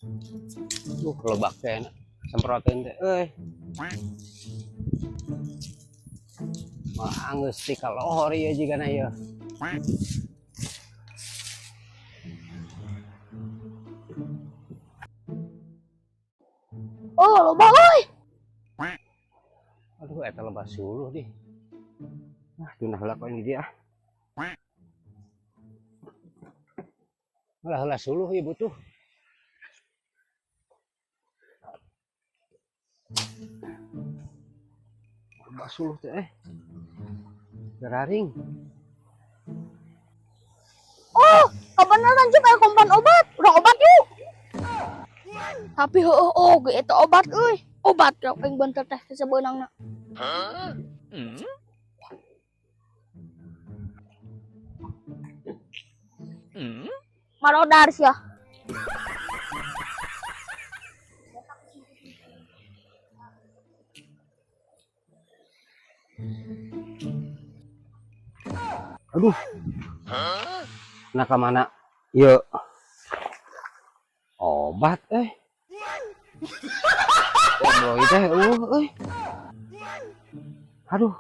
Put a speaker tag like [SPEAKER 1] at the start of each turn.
[SPEAKER 1] Lebak teh enak. Semprotin teh euy. Mah anggeus ti kalohor ieu jigana ieu.
[SPEAKER 2] Oh, loba euy.
[SPEAKER 1] Aduh, eta lebah suluh dih. Ah, tunah heula ini dia. Heula heula suluh ieu butuh. Lebah suluh teh eh. Geraring.
[SPEAKER 2] Oh, kebenaran Jup aya kompan obat. Urang obat yuk. Tapi heueuh oh ge eta obat euy. Obat rok aing bentar teh sebeunangna. Marodar sia.
[SPEAKER 1] Aduh. Nah ka mana? Ieu. Obat eh. Goblok teh eueuh euy. Aduh.